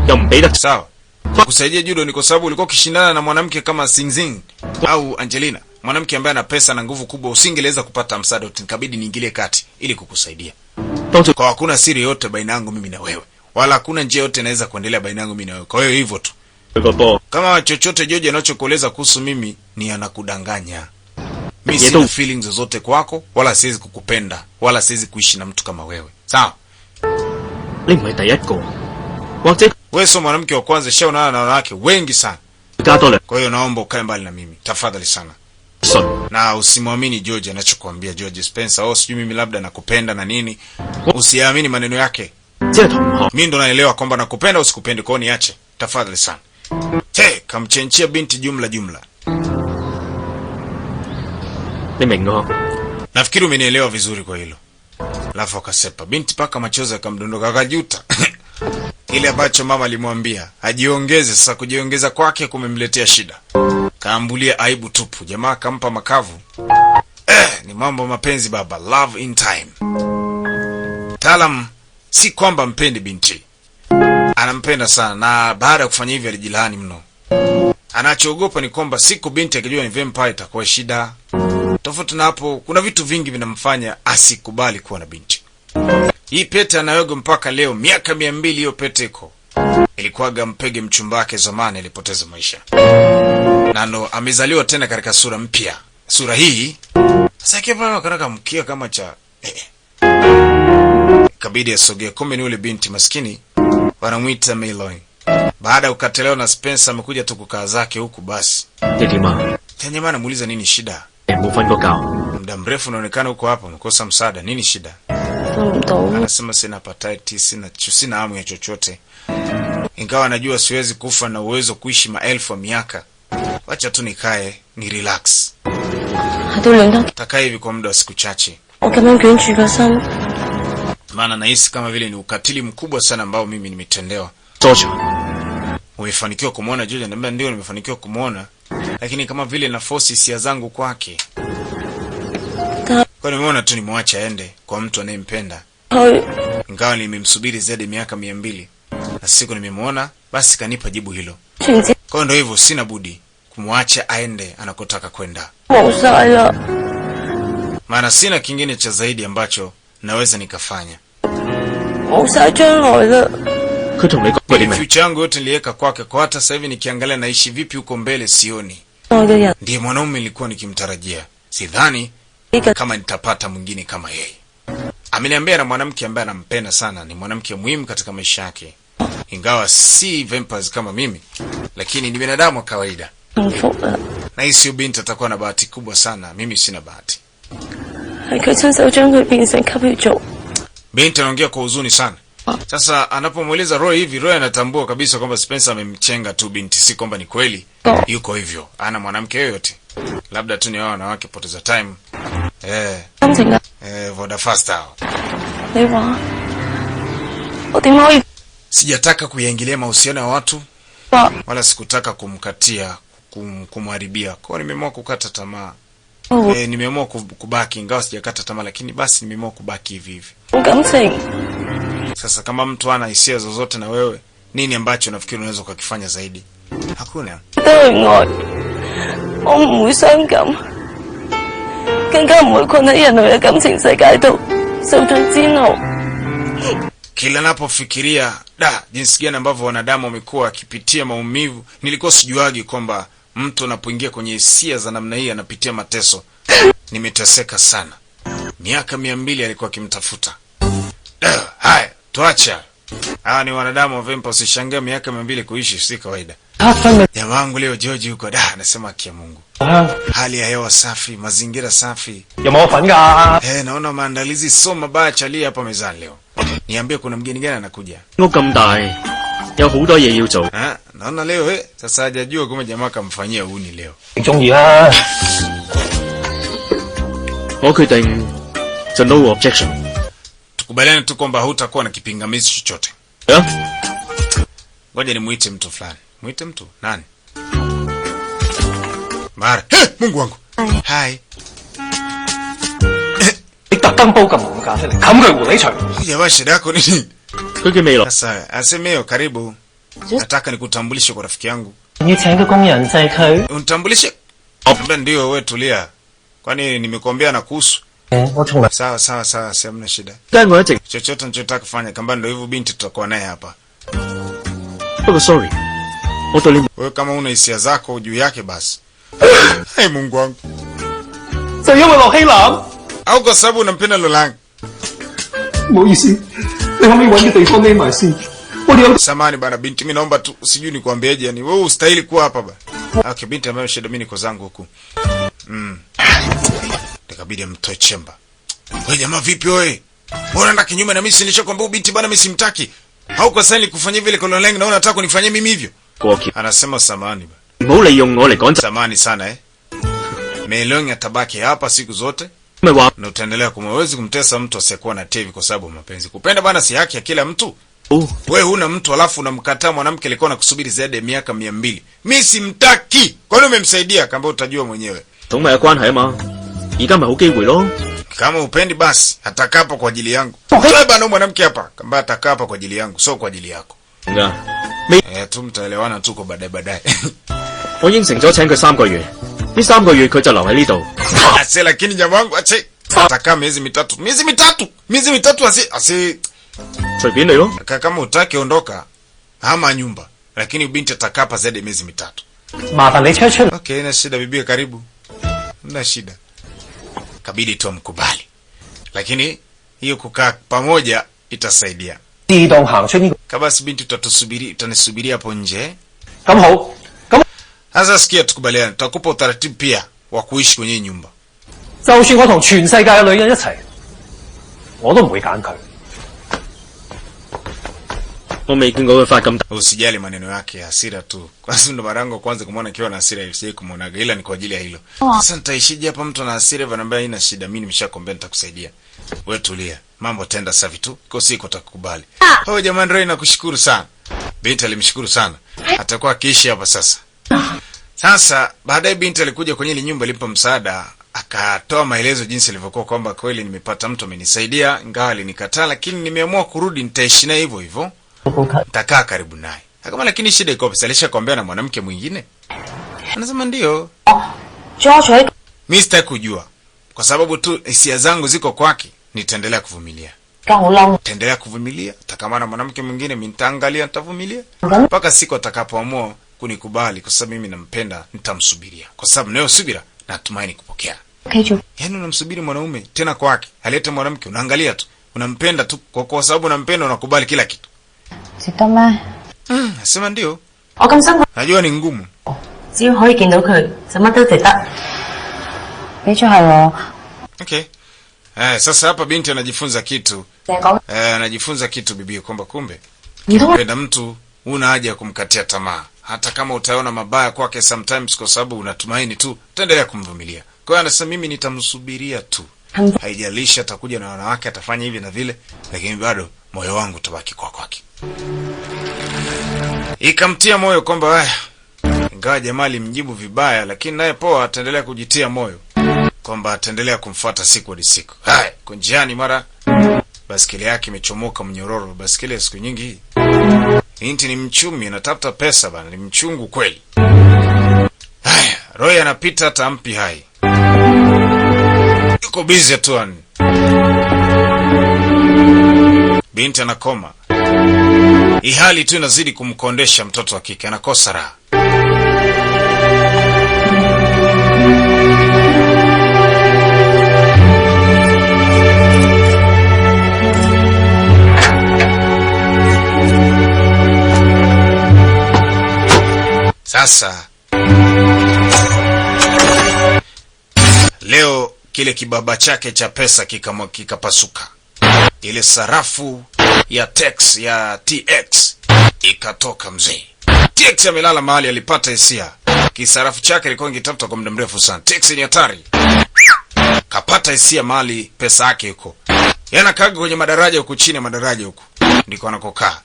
S2: 又唔俾得
S1: Sawa? Kusaidia judo ni kwa sababu ulikuwa ukishindana na mwanamke kama Singzing au Angelina, mwanamke ambaye ana pesa na nguvu kubwa, usingeweza kupata msaada, nikabidi niingilie kati ili kukusaidia.
S2: 當做
S1: Kwa hakuna siri yote baina yangu mimi na wewe, wala hakuna njia yote inaweza kuendelea baina yangu mimi na wewe. Kwa hiyo hivyo tu.
S2: 佢個波。
S1: Kama chochote George anachokueleza kuhusu mimi ni anakudanganya. Mi
S2: 嘢
S1: sina
S2: 都
S1: feelings zozote kwako, wala siwezi kukupenda, wala siwezi kuishi na mtu kama wewe. Sawa?
S2: 你唔係第一個，或者
S1: Wewe sio mwanamke wa kwanza, shaonana na wanawake wengi sana.
S2: 加多兩
S1: Kwa hiyo naomba ukae mbali na mimi tafadhali sana,
S2: 信。
S1: na usimwamini George anachokuambia George Spencer. Oh, sijui mimi labda nakupenda na nini. Usiamini maneno yake.
S2: 只係同學，
S1: Mi ndo naelewa kwamba nakupenda usikupende, kwa hiyo niache tafadhali sana. Te, kamchenchia binti jumla jumla.
S2: 你明我？
S1: Nafikiri umenielewa vizuri kwa hilo. Alafu akasepa binti mpaka machozi akamdondoka, akajuta kile ambacho mama alimwambia ajiongeze. Sasa kujiongeza kwake kumemletea shida, kaambulia aibu tupu. Jamaa akampa makavu. Ni mambo mapenzi baba, love in time. Taalam si kwamba mpendi binti, anampenda sana, na baada ya kufanya hivyo alijilaani mno. Anachoogopa ni kwamba siku binti akijua ni vampire itakuwa shida. Tofauti na hapo, kuna vitu vingi vinamfanya asikubali kuwa na binti. Hii pete anayogo mpaka leo, miaka 200 hiyo pete iko. Ilikuwaga mpege mchumba wake zamani alipoteza maisha, na ndo amezaliwa tena katika sura mpya. Sura hii sasa kipa karaka mkia kama cha Ikabidi asogee, kumbe ni ule binti maskini wanamwita Meloy. Baada ya kukataliwa na Spencer, amekuja tu kukaa zake huku basi.
S2: 你點啊？
S1: Jamaa anamuuliza nini shida?
S2: 你冇瞓過覺？
S1: Muda mrefu unaonekana huko hapa umekosa msaada, nini shida?
S4: 瞓唔到，
S1: Anasema sina appetite, sina hamu ya chochote, ingawa najua siwezi kufa na uwezo kuishi maelfu ya miaka. Wacha tu nikae ni relax,
S4: 喺度亂得
S1: takaa hivi kwa muda wa siku chache,
S4: 我咁樣捲住個身，
S1: maana nahisi kama vile ni ukatili mkubwa sana ambao mimi nimetendewa.
S2: 多謝。
S1: Umefanikiwa kumwona George? Ananiambia ndio, nimefanikiwa kumwona, lakini kama vile na force hisia zangu kwake. Kwa nimeona tu nimwache aende kwa mtu anayempenda,
S4: 佢
S1: ingawa nimemsubiri zaidi ya miaka 200 na siku nimemwona, basi kanipa jibu hilo.
S4: 全知
S1: Kwa hiyo ndio hivyo, sina budi kumwacha aende anakotaka kwenda,
S4: 冇晒啦，
S1: maana sina kingine cha zaidi ambacho naweza nikafanya.
S4: 冇晒將來啦。
S2: 佢同你講過啲咩？
S1: Future yangu yote niliweka kwake, kwa hata sasa hivi nikiangalia naishi vipi huko mbele sioni.
S4: 愛嘅人
S1: Ndiye mwanaume nilikuwa nikimtarajia, sidhani
S4: 呢個
S1: kama nitapata mwingine kama yeye. Ameniambia na mwanamke ambaye anampenda sana, ni mwanamke muhimu katika maisha yake, ingawa si vampires kama mimi, lakini ni binadamu wa kawaida.
S4: 幸福啊，
S1: Na hii sio binti atakuwa na bahati kubwa sana, mimi sina bahati.
S4: 係佢親手將佢變成吸血族。
S1: Binti anaongea kwa huzuni sana. Sasa anapomweleza Roy hivi, Roy anatambua kabisa kwamba Spencer amemchenga tu binti, si kwamba ni kweli yuko hivyo, ana mwanamke yoyote, labda tu ni wao wanawake poteza time.
S4: 心情啊，
S1: Voda fast hao.
S4: 你話我點可以
S1: Sijataka kuyaingilia mahusiano ya watu
S4: 話
S1: wala sikutaka kumkatia kumharibia. Kwa hiyo nimeamua kukata tamaa.
S4: 我會
S1: Nimeamua kubaki ingawa sijakata tamaa, lakini basi nimeamua kubaki hivi hivi.
S4: 冇感情？
S1: Sasa kama mtu ana hisia zozote na wewe, nini ambacho nafikiri unaweza ukakifanya zaidi? Hakuna.
S4: 都係愛，我唔會傷感，更加唔會困喺人類嘅感情世界度受盡煎熬。
S1: Kila napofikiria da jinsi gani ambavyo wanadamu wamekuwa wakipitia maumivu, nilikuwa sijuagi kwamba mtu anapoingia kwenye hisia za namna hii anapitia mateso. Nimeteseka sana, miaka 200 alikuwa akimtafuta. Da, haya tuache hayo. Hawa ni wanadamu wa vampire, usishangae miaka 200 kuishi si kawaida. Jamaa wangu leo George huko da anasema haki ya Mungu, hali ya hewa safi, mazingira safi.
S3: 有冇份㗎？
S1: Naona maandalizi sio mabaya chalia hapa mezani leo. Niambie kuna mgeni gani anakuja?
S2: 屋咁大，有好多嘢要做。
S1: Ha? Naona leo sasa hajajua kama jamaa kamfanyia uni leo.
S3: 你中意啦。
S2: 我決定就 no objection。
S1: Tukubaliane tu kwamba hutakuwa na kipingamizi chochote.
S2: 啊，
S1: Ngoja nimuite mtu fulani. Muite mtu? Nani? Mara. He, Mungu wangu. Hai.
S3: 你特登煲咁濃嘅咖啡嚟冚佢狐狸除。
S1: Jamaa shida yako nini?
S2: 佢叫未來。
S1: Sasa aseme karibu. Nataka nikutambulishe kwa rafiki yangu.
S3: 要請個工人就係佢。
S1: Unitambulishe? Labda ndio wewe tulia. Kwani nimekuambia na kuhusu?
S3: 我從來
S1: Sawa sawa sawa, si hamna shida.
S2: 但我一直
S1: Chochote nachotaka kufanya kamba ndio hivyo, binti tutakuwa naye hapa.
S2: 不過 sorry，我對你
S1: Wewe kama una hisia zako juu yake basi. Hai Mungu wangu.
S3: 就因為駱曦南？
S1: Au kwa sababu unampenda Lolang?
S3: 唔好意思，你可唔可以揾個地方匿埋先？我哋有
S1: Samani bana binti, mimi naomba tu, sijui nikwambieje, yani wewe ustahili kuwa hapa bana. Okay, binti ambaye shida, mimi niko zangu huku. Ikabidi amtoe chemba. Wewe jamaa vipi wewe? Mbona unaenda kinyume na mimi? Si nilishakwambia huyu binti bana mimi simtaki. Hauko sahihi kufanya vile kwa Lolang na unataka kunifanyia mimi hivyo?
S2: 過橋，
S1: Anasema samani bana.
S2: 唔好利用我嚟趕走。
S1: Samani sana eh. Melong atabaki hapa siku zote
S2: 咪話
S1: na utaendelea kumwezi kumtesa mtu asiyekuwa na TV kwa sababu ya mapenzi. Kupenda bana si haki ya kila mtu.
S2: 好
S1: We huna mtu alafu unamkataa mwanamke alikuwa anakusubiri zaidi ya miaka 200. Mi simtaki. Kwani umemsaidia? Kamba utajua mwenyewe.
S2: 同咪有關係啊嘛，而家咪好機會咯。
S1: Kama upendi basi atakapo kwa ajili yangu. Wewe bana mwanamke hapa. Kamba atakaa hapa kwa ajili yangu, sio kwa ajili yako.
S2: 噶，
S1: Eh, tu mtaelewana tu kwa baadaye baadaye.
S2: 我應承咗請佢三個月，呢三個月佢就留喺呢度。
S1: Ase lakini jamaa wangu ache atakaa miezi mitatu. Miezi mitatu. Miezi mitatu asi asi
S2: 隨便你咯。
S1: Kama utaki ondoka, hama nyumba. Lakini binti atakaa hapa zaidi ya miezi mitatu.
S3: 麻煩你出一出。
S1: Okay, ina shida bibia, karibu. Mna shida. Kabidi tu amkubali. Lakini hiyo kukaa pamoja itasaidia.
S3: 自動行出呢
S1: Kabasi binti, utatusubiri, utanisubiria hapo nje.
S3: 個。咁好，咁
S1: Sasa sikia, tukubaliane, tutakupa utaratibu pia wa kuishi kwenye hii nyumba.
S3: 就算我同全世界嘅女人一齊，我都唔會揀佢。
S2: 我未見過佢發咁大
S1: Usijali maneno yake ya hasira tu. Kwanza ndo mara yangu ya kwanza kumwona akiwa na hasira hivi, sijai kumuonaga, ila ni kwa ajili ya hilo. Sasa nitaishije hapa? Mtu ana hasira hivi ananiambia haina shida, mimi nimeshakwambia nitakusaidia. Wewe tulia, mambo tenda safi tu, kwa siku atakukubali. Oh jamani, Roy nakushukuru sana. Binti alimshukuru sana, atakuwa akiishi hapa sasa. Sasa baadaye binti alikuja kwenye ile nyumba, ilimpa msaada, akatoa maelezo jinsi ilivyokuwa kwamba kweli nimepata mtu amenisaidia, ingawa alinikataa, lakini nimeamua kurudi, nitaishi naye hivyo hivyo, nitakaa karibu naye. Akama, lakini shida iko wapi? Alishakwambia na mwanamke mwingine? Anasema ndio.
S4: George 喺
S1: Mimi sitaki kujua, kwa sababu tu hisia zangu ziko kwake, nitaendelea kuvumilia,
S4: 家好嬲，
S1: nitaendelea kuvumilia. Atakamana mwanamke mwingine, mimi nitaangalia, nitavumilia mpaka siku atakapoamua kunikubali, kwa sababu mimi nampenda, nitamsubiria, kwa sababu nayo subira natumaini kupokea.
S4: 屋企做
S1: Yaani unamsubiri mwanaume tena kwake, alete mwanamke, unaangalia tu, unampenda tu kwa sababu unampenda, unakubali kila kitu.
S4: 值得咩？
S1: Nasema ndio,
S4: 我咁辛苦，
S1: najua ni ngumu.
S4: 只要可以見到佢，就乜都值得。俾咗係我，
S1: Okay. Sasa hapa binti anajifunza kitu.
S4: 成日講
S1: Anajifunza kitu bibi kwamba kumbe
S4: 唔通
S1: penda mtu huna haja ya kumkatia tamaa, hata kama utaona mabaya kwake sometimes, kwa sababu unatumaini tu, utaendelea kumvumilia. Kwa hiyo anasema mimi nitamsubiria tu, haijalishi atakuja na wanawake, atafanya hivi na vile, lakini bado moyo wangu utabaki kwa kwake. Ikamtia moyo kwamba haya, ingawa jamaa alimjibu vibaya, lakini naye poa, ataendelea kujitia moyo kwamba ataendelea kumfuata siku hadi siku. Haya, kwa njiani mara baskeli yake imechomoka mnyororo. Baskeli ya siku nyingi hii. Binti ni mchumi, anatafuta pesa bana, ni mchungu kweli. Haya, Roy anapita hata ampi hai, yuko busy tu yani. Binti anakoma, hii hali tu inazidi kumkondesha mtoto wa kike, anakosa raha. Sasa leo kile kibaba chake cha pesa kikapasuka, ile sarafu ya tex ya TX ikatoka. Mzee TX amelala mahali, alipata hisia kisarafu chake ilikuwa ingitafuta kwa muda mrefu sana. TX ni hatari, kapata hisia mahali pesa yake yuko, yana kaga kwenye madaraja huku chini ya madaraja huku ndiko anakokaa,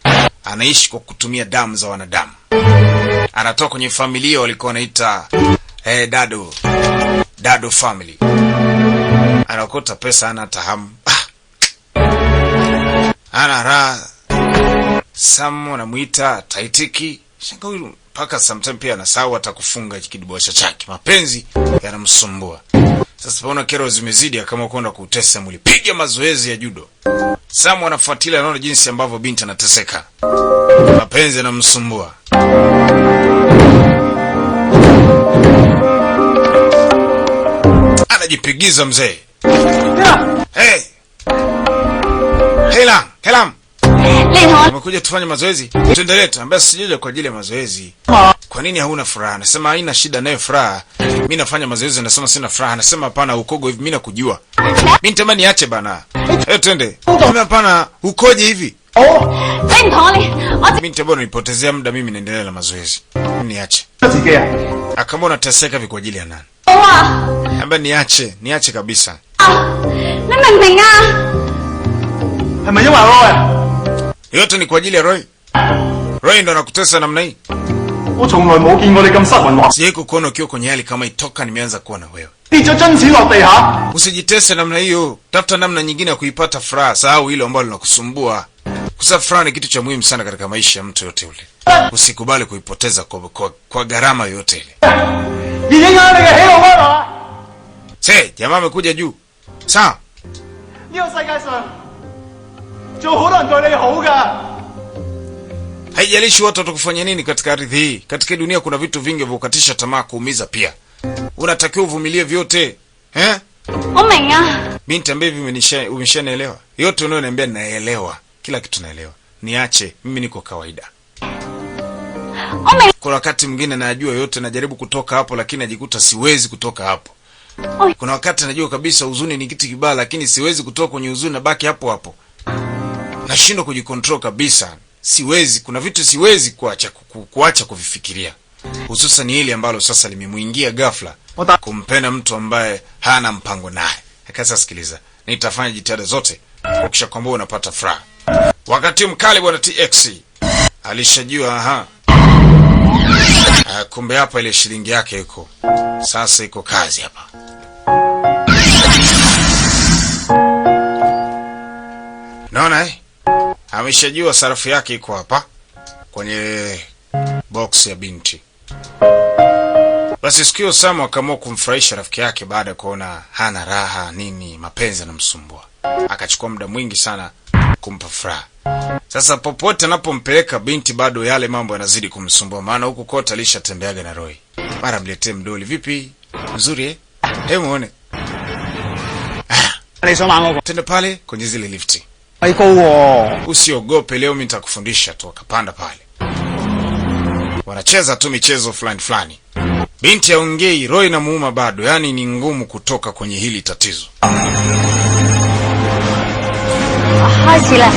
S1: anaishi kwa kutumia damu za wanadamu. Anatoka kwenye familia walikuwa wanaita Dado Dado family. Anaokota pesa, ana hata hamu, ana raha. Sam anamuita taitiki, shanga huyu mpaka sometime pia anasahau hata kufunga kidibosha chake. Mapenzi yanamsumbua. Sasa paona kero zimezidi, akaamua kwenda kuutesa mwili, piga mazoezi ya judo. Sam anafuatilia, anaona jinsi ambavyo binti anateseka, mapenzi yanamsumbua. Anajipigiza mzee. Hey. Helam, Helam.
S7: 你同我
S1: Umekuja tufanye mazoezi? Tuendelee tu. Ambaye sijaja kwa ajili ya mazoezi. Kwa nini hauna furaha? Nasema haina shida nayo furaha. Mimi nafanya mazoezi, nasema sina furaha. Nasema hapana, ukogo hivi mimi nakujua. Mimi nitamani niache bana. Eh, twende. Mimi hapana, ukoje hivi?
S7: 你唔同我練，我
S1: Mimi nitabona nipotezea muda, mimi naendelea na mazoezi. Mimi niache.
S5: 自己啊！
S1: Akama unateseka hivi kwa ajili ya nani?
S7: 好啊
S1: Amba niache, niache kabisa.
S7: 啊！你明唔明啊？
S5: 係咪因為我啊？
S1: Yote ni kwa ajili ya Roy. Roy ndo anakutesa namna hii.
S5: 我從來冇見過你咁失魂落，
S1: Sijawahi kukuona ukiwa kwenye hali kama hii toka nimeanza kuwa na wewe.
S5: 跌咗樽錢落地下。
S1: Usijitese namna hiyo, tafuta namna nyingine ya kuipata furaha. Sahau hilo ambalo linakusumbua, kwa sababu furaha ni kitu cha muhimu sana katika maisha ya mtu yote yule. Usikubali kuipoteza kwa gharama yoyote ile.
S5: 而影響你嘅喜怒哀樂啊！
S1: Se, jamaa amekuja juu. Sawa,
S5: 呢個世界上仲有好多人對你好㗎。
S1: haijalishi watu watakufanya nini katika ardhi hii. Katika dunia kuna vitu vingi vya kukatisha tamaa, kuumiza pia. Unatakiwa uvumilie vyote eh?
S7: 我明啊，
S1: Binti ambaye hivi umeshanielewa yote unayoniambia, naelewa kila kitu, naelewa. Niache mimi, niko kawaida.
S7: 我明
S1: Kuna wakati mwingine najua yote, najaribu kutoka hapo, lakini najikuta siwezi kutoka hapo. Kuna wakati najua kabisa huzuni ni kitu kibaya, lakini siwezi kutoka kwenye huzuni, nabaki hapo hapo, nashindwa kujicontrol kabisa, siwezi. Kuna vitu siwezi kuacha kuvifikiria, hususan hili ambalo sasa limemuingia ghafla, kumpenda mtu ambaye hana mpango naye. Akasa, sikiliza, nitafanya jitihada zote kuhakikisha kwamba unapata furaha. Wakati mkali bwana TX alishajua, aha, ah, kumbe hapa ile shilingi yake iko sasa, iko kazi hapa. Naona eh? Ameshajua sarafu yake iko hapa kwenye box ya binti. Basi siku hiyo Sam akaamua kumfurahisha rafiki yake baada ya kuona hana raha nini, mapenzi yanamsumbua. Akachukua muda mwingi sana kumpa furaha. Sasa popote anapompeleka binti, bado yale mambo yanazidi kumsumbua, maana huku kote alishatembeaga na Roy. Mara mletee mdoli, vipi? Nzuri eh? Hebu muone.
S5: 你想玩我
S1: Tende pale kwenye zile lifti.
S5: 個？高喎！
S1: Usiogope, leo mimi nitakufundisha tu. Akapanda pale, wanacheza tu michezo fulani fulani. Binti haongei, roho inamuuma bado, yaani ni ngumu kutoka kwenye hili tatizo.
S7: 開始啦。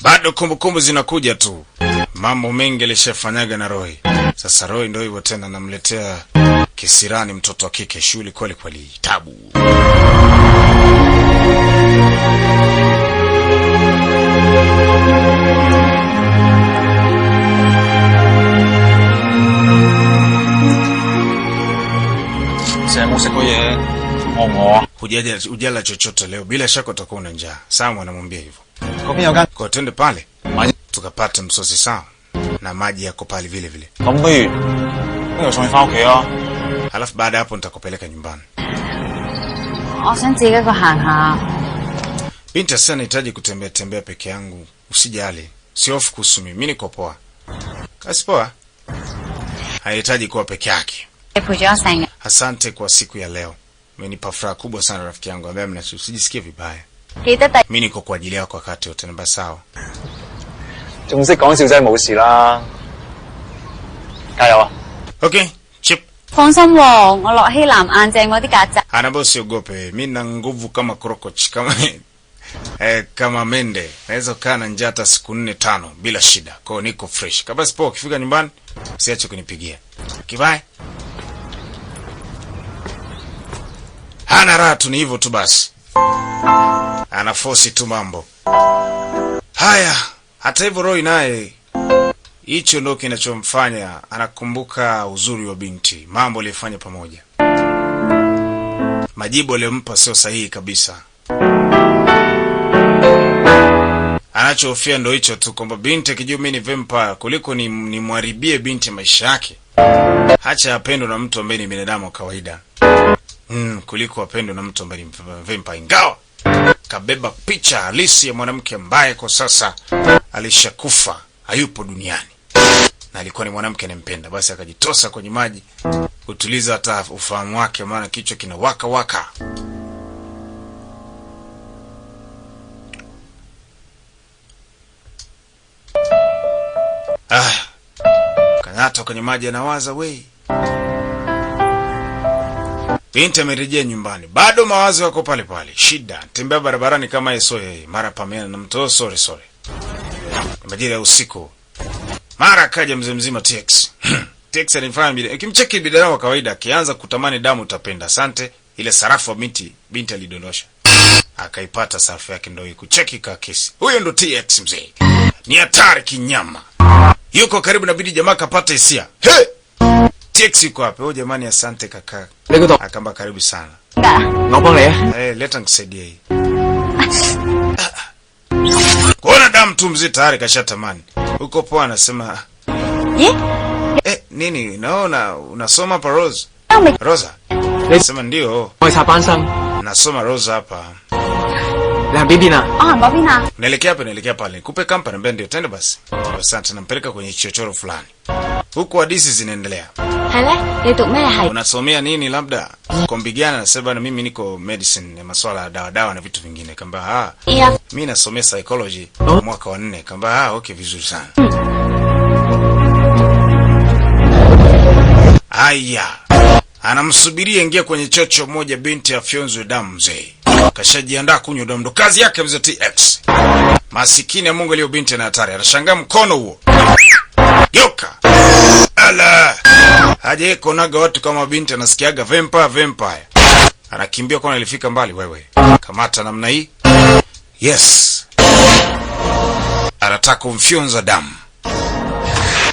S1: Bado kumbukumbu zinakuja tu, mambo mengi alishafanyaga na Roy. Sasa Roy ndo hivyo tena, namletea kisirani mtoto wa kike, shughuli kweli kweli, tabu.
S5: 成日冇食過嘢，餓唔餓啊？
S1: Hujala chochote leo, bila shaka utakuwa una njaa. Samu anamwambia hivyo.
S5: 嗰邊有間，
S1: Kwa twende pale
S5: 買
S1: tukapate msosi sawa, na maji yako pale vile vile.
S5: 咁不如不如送你翻屋企啊！
S1: Halafu baada ya hapo nitakupeleka nyumbani.
S7: 我想自己一個行下。
S1: Binti asema nahitaji kutembea tembea peke yangu, usijali, sihofu kuhusu mimi, mimi niko poa. Kasi poa, hahitaji kuwa peke yake.
S7: 你陪咗我成日，
S1: Asante kwa siku ya leo, umenipa furaha kubwa sana rafiki yangu, ambaye mna usijisikie vibaya,
S7: 記得第
S1: mimi niko kwa ajili yako wakati wote. Namba sawa.
S5: 仲識講笑真係冇事啦，加油啊！
S1: Okay, chip.
S7: 放心喎，我落希南硬正我啲曱甴。
S1: Anaambia usiogope, mi na nguvu kama crocodile, kama kama mende, naweza kukaa na njaa hata siku nne tano bila shida. Kwa hiyo niko fresh. Kabasi poa, ukifika nyumbani usiache kunipigia. Kibae. Hana raha tu, ni hivyo tu basi, anafosi tu mambo haya. Hata hivyo Roy naye hicho ndo kinachomfanya anakumbuka uzuri wa binti, mambo aliyofanya pamoja majibu aliyompa sio sahihi kabisa. Anachohofia ndo hicho tu kwamba binti akijua mimi ni vampire, kuliko ni nimharibie binti maisha yake. Hacha apendwe na mtu ambaye ni binadamu wa kawaida. Kuliko apendwe na mtu ambaye ni vampire. Ingawa kabeba picha halisi ya mwanamke ambaye kwa sasa alishakufa, hayupo duniani. Na alikuwa ni mwanamke anempenda. Basi akajitosa kwenye maji kutuliza hata ufahamu wake, maana kichwa kinawaka waka. Ah, kang'ata kwenye maji anawaza we. Binti amerejea nyumbani, bado mawazo yako pale pale. Shida, tembea barabarani kama yeso yeye, mara pamena na mtoto sore sore. Majira ya usiku. Mara akaja mzee mzima TX. TX alimfanya bila. Ukimcheki binadamu wa kawaida akianza kutamani damu utapenda. Asante, ile sarafu ya binti alidondosha. Akaipata sarafu yake ndio ikucheki ka kesi. Huyo ndo TX mzee. Ni hatari kinyama. Yuko karibu na bidi jamaa kapata hisia. Hey! TX yuko wapi? Oh jamani, asante kaka. Akamba karibu sana. Eh, leta nikusaidie hii. Kuona damu tu mzee tayari kashatamani. Huko poa anasema, "Eh, nini? Naona unasoma hapa Rose." Rosa. Nasema ndio. Nasoma Rosa hapa. Naelekea hapa, naelekea pale. Nikupe company mbele ndio tende basi. Asante, nampeleka kwenye chochoro fulani. Huku hadithi zinaendelea. Unasomea nini labda? Kombi gani? Anasema na mimi niko medicine, masuala ya dawa dawa na vitu vingine. Kamba mimi nasomea psychology mwaka wa 4. Kamba okay, vizuri sana. Haya. Anamsubiria ingia kwenye chocho moja, binti afyonzwe damu mzee. Kashajiandaa kunywa damu, ndo kazi yake mzee TX. Masikini ya Mungu aliyo binti na hatari. Anashangaa mkono huo. Geuka. Ala. Haje konaga watu kama binti anasikiaga vampire vampire. Anakimbia kwa alifika mbali wewe. Kamata namna hii. Yes. Anataka kumfyonza damu.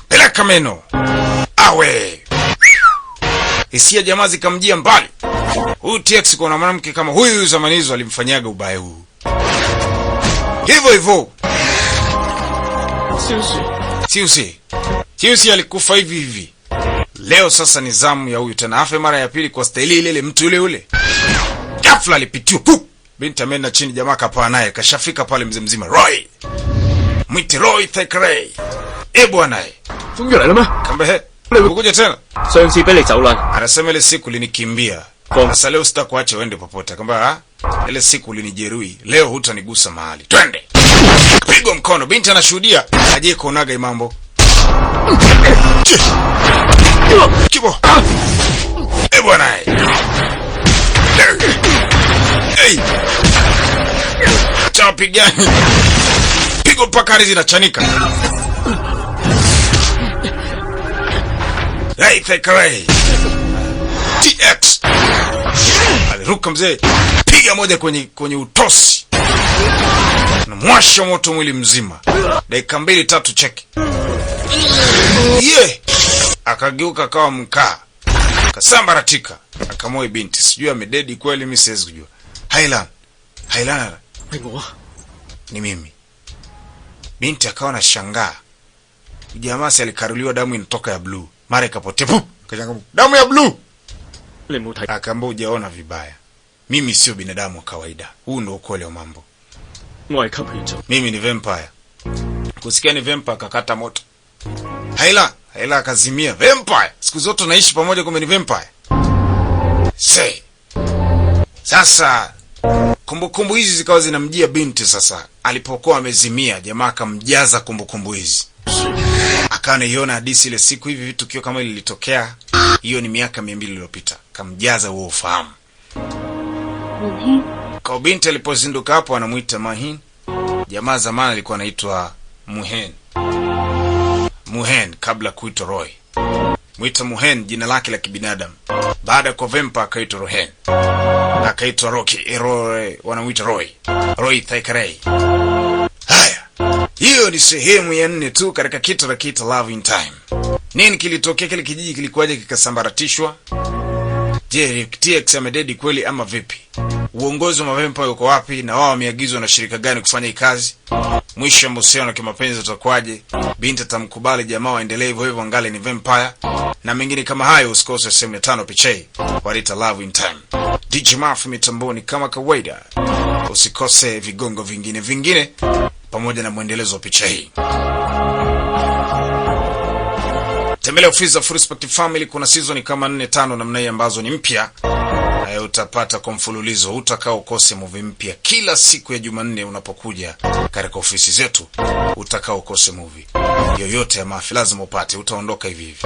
S1: Peleka meno. Awe. Hisia jamaa zikamjia mbali. Huyu TX kuna mwanamke kama huyu zamani hizo alimfanyaga ubaya huu. Hivyo hivyo. Siusi. Siusi alikufa hivi hivi. Leo sasa ni zamu ya huyu tena. Afe mara ya pili kwa staili ile ile, mtu yule yule. Ghafla alipitiwa. Binti ameenda chini, jamaa kapaa naye. Kashafika pale mzee mzima. Roy. Mwite Roy Thackeray. Eh bwana. Kamba he. Ukuja tena. Anasema ile siku ulinikimbia. Sasa leo sitakuacha uende popote. Kamba ile siku ulinijeruhi. Leo hutanigusa mahali. Twende. Pigo mkono. Binti anashuhudia. Aje kuonaga mambo. Kibo. Eh bwana. Hey. Chapi gani? Pigo mpaka ardhi inachanika. Hey, Thackeray. TX. Aliruka mzee. Piga moja kwenye utosi. Na mwasha moto mwili mzima. Dakika 2 3 cheki. Yeah. Akageuka akawa mkaa. Kasambaratika. Akamoi binti. Sijui amededi kweli, mimi siwezi kujua. Hailan. Hailan. Ni mimi. Binti akawa na shangaa. Jamaa si alikaruliwa damu inatoka ya blue. Mara ikapotea. Kachanga damu ya blue. Akaambia hujaona vibaya. Mimi sio binadamu wa kawaida. Huu ndio ukweli wa mambo. Mimi ni vampire. Kusikia ni vampire akakata moto. Haila, Haila akazimia. Vampire. Siku zote naishi pamoja kumbe ni vampire. Say. Sasa kumbukumbu hizi zikawa zinamjia binti sasa. Alipokuwa amezimia, jamaa akamjaza kumbukumbu hizi. Akawa anaiona hadithi ile siku hivi vitu kio kama lilitokea. Hiyo ni miaka 200 iliyopita. Kamjaza huo ufahamu. Kwa binti alipozinduka hapo anamuita Mahin. Jamaa zamani alikuwa anaitwa Muhen. Muhen kabla kuitwa Roy. Muita Muhen jina lake la kibinadamu. Baada kwa vampire akaitwa Rohen. Akaitwa Rocky, Roy, wanamuita Roy. Roy Thackeray. Haya. Hiyo ni sehemu ya 4 tu katika kitu la kita Love in Time. Nini kilitokea kile kijiji, kilikuwaje kikasambaratishwa? Je, TX amededi kweli ama vipi? Uongozi wa mavampire uko wapi? Na wao wameagizwa na shirika gani kufanya hii kazi? Mwisho ya mahusiano ya kimapenzi utakuwaje? Binti atamkubali jamaa waendelee hivyo hivyo angali ni vampire na mengine kama hayo. Usikose sehemu ya 5 picha hii walita Love in Time. DJ Murphy mitamboni kama kawaida. Usikose vigongo vingine vingine pamoja na mwendelezo wa picha hii. Tembelea ofisi za Full Respect Family, kuna season kama 4 5 namna hii ambazo ni mpya. Na utapata kwa mfululizo, utakaa ukose movie mpya kila siku ya Jumanne unapokuja katika ofisi zetu, utakaa ukose movie yoyote ya Mafia, lazima upate, utaondoka hivi hivi.